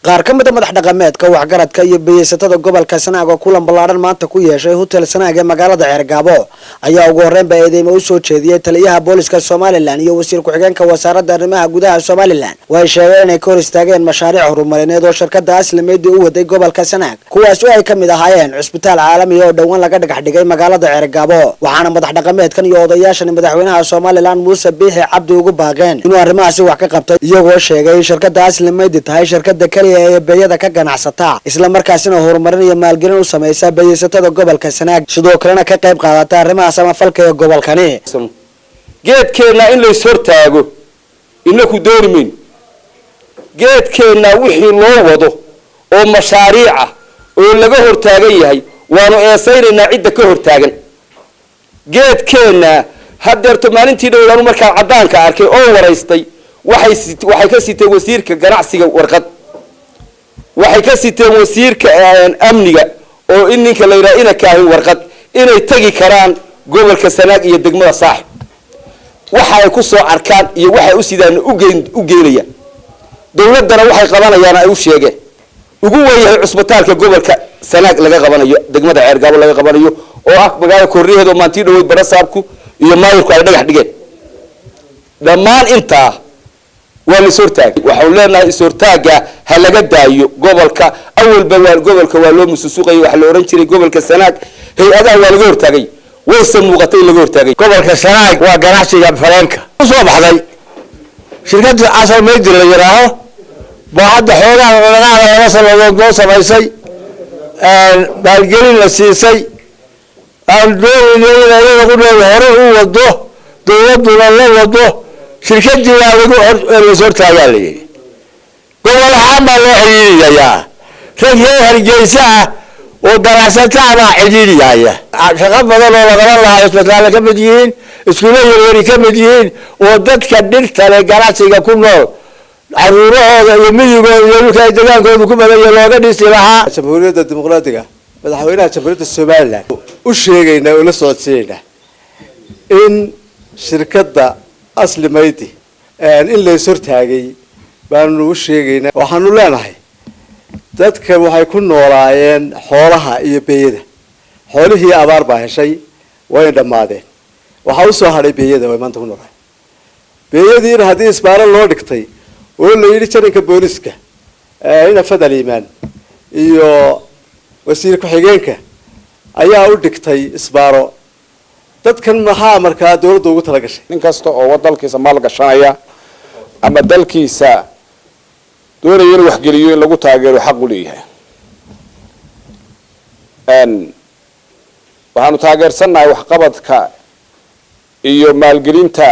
Qaar ka mid a madax dhaqameedka, waxgaradka iyo biyeysatada gobolka Sanaag oo kulan ballaadhan maanta ku yeeshay Hotel Sanaag ee magaalada Ceergaabo ayaa ugu horreynba eedeymo u soo jeediyey taliyaha booliska Somaliland iyo wasiir ku-xigeenka wasaaradda arrimaha gudaha Somaliland. Way sheegeen inay ka hor istaageen mashaariic horumarineed oo shirkadda Asli Maydi u waday gobolka Sanaag, kuwaas oo ay ka mid ahaayeen cusbitaal caalamiya oo dhowaan laga dhagax dhigay magaalada Ceergaabo. Waxaana madax dhaqameedkan iyo odayaashan madaxweynaha Somaliland Muuse Biixi Cabdi ugu baaqeen inuu arrimahaasi wax ka qabtay, iyagoo sheegay in shirkadda Asli Maydi tahay shirkadda keliya ee beeyada ka ganacsata, isla markaasina horumarin iyo maalgelin u samaysa beyaysatada gobolka Sanaag, sidoo kalena ka qayb qaadata arrimaha samafalka ee gobolkani. Geedkeennaa in lays hortaago inaku dooni mayno. Geedkeennaa wixii loo wado oo mashaariica oo laga hortaagan yahay, waanu eesaynaynaa cidda ka hortaagan. Geedkeennaa haddeerto maalintii dhowd anu markaan caddaanka arkay oo waraystay, waxay ka siteen wasiirka ganacsiga warqad, waxay ka siteen wasiirka amniga oo in ninka la yidhaha ina kaahin warqad inay tegi karaan gobolka Sanaag iyo degmada Saaxib, waxa ay ku soo arkaan iyo waxay u sidaan u geynayaan dawladdana, waxay qabanayaan ay u sheegeen ugu weynyahay cusbitaalka gobolka Sanaag laga qabanayo, degmada Ceergaabo laga qabanayo, oo ah magaalada korriyaheed, oo maantii dhaweyd barasaabku iyo maayirku ay dhagax dhigeen. Dhammaan intaa waa la is-hortaagay. Waxaanu leenahay, is-hortaagga ha laga daayo gobolka. Awalba waa gobolka waa loo mususuqayay, waxaa la ohan jiray gobolka Sanaag hay-adaha waa laga hortaagay. Wayse muuqatay in laga hortaagay. Gobolka Sanaag waa ganacsiga fareenka usoo baxday. Shirkadda Asal Maydi la yidhaaho baa hadda xoogaha dhaqaaqaada 2 sanadood loo samaysay, maalgelin la siisay. Aan doonayno in ayada qudheeda hore u wado, dawladduna la wado. Shirkadii waa lagu las hortaagaa la yidhi. Gobol ahaan baa loo xidhiidhiyayaa, rag reer Hargeysa ah oo ganacsataa baa xidhiidhiyaya shaqo badan oo laqaban lahaa. Cisbitaalle ka mid yihiin, iskuulo yaryari ka mid yihiin, oo dadka dhirtale ganacsiga ku nool caruurahooda iyo miyigooda iyo dhulka ay degaankoodu ku badan yahay looga dhisi lahaa. Jamhuuriyadda Dimuqraadiga, madaxweynaha Jamhuuriyadda Somaliland u sheegaynaa oo la socodsiinaynaa in shirkadda Asli Maydi in lays hortaagay baanu u sheegaynaa. Waxaanu leenahay, dadka waxay ku noolaayeen xoolaha iyo beeyada. Xoolihii abaar baa heshay, way dhammaadeen. Waxaa usoo hadhay beeyada, way maanta ku noolaayeen beeyadiina. Haddii isbaaro loo dhigtay oo la yidhi jaranka booliska ina Fadal Iimaan iyo wasiir ku-xigeenka ayaa u dhigtay isbaaro dadkan, maxaa markaa dawladda ugu tala gashay? Nin kasta oo dalkiisa maal gashanaya ama dalkiisa doonaya inuu waxgeliyo, in lagu taageero xaq u leeyahay. Waxaanu taageersannahay waxqabadka iyo maalgelinta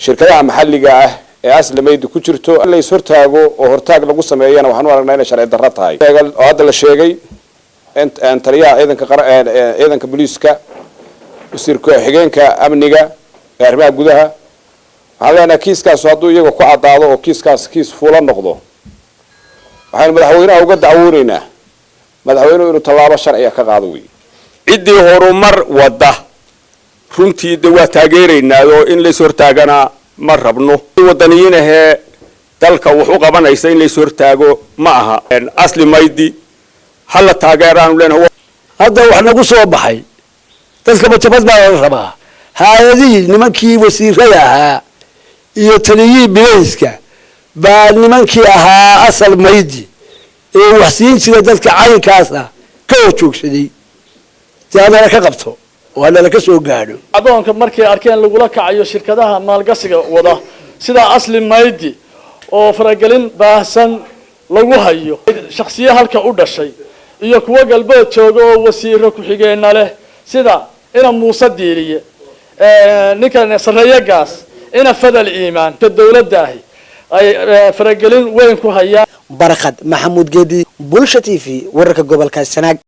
shirkadaha maxalliga ah ee Aslamaydi ku jirto. In la is hortaago oo hortaag lagu sameeyana waxaanu aragnaa inay sharci darro tahay oo hadda la sheegay taliyaha ciidanka, ciidanka booliiska, wasiir ku-xigeenka amniga ee arrimaha gudaha. Waxaan leenahay, kiiskaasu hadduu iyaga ku caddaado oo kiiskaas kiis fuula noqdo, waxaynu madaxweynaha uga dacwooneynaa madaxweynuhu inuu tallaabo sharciga ka qaado wey. Ciddii horumar wadda runtii de waa taageeraynaa, oo in lays hortaagana ma rabno. Wadaniyiin ahee dalka wax u qabanaysa in lays hortaago ma aha. Asli Maydi hala taageeraanu leenahay. Hadda wax nagu soo baxay, dadka majabad baa lala rabaa. Hay-adihii, nimankii wasiirada ahaa iyo taliyihii bilayska baa nimankii ahaa Asal Maydi ee wax siin jira dadka caynkaas ah ka hor joogsaday. Dee hanala ka qabto oo hanala ka soo gaadho. Adoonka markay arkeen lagula kacayo shirkadaha maalgashiga wada sida Asli Maydi oo faragelin baahsan lagu hayo shaksiye halka u dhashay iyo kuwo galbeed jooga oo wasiiro ku-xigeenna leh, sida ina Muuse Diiriye, ninkan Sareeye Gaas, ina Fadal Iimaan, ka dawladda ahi ay faragelin weyn ku hayaan. Barkhad Maxamuud Geedi, Bulsha TV, wararka gobolka Sanaag.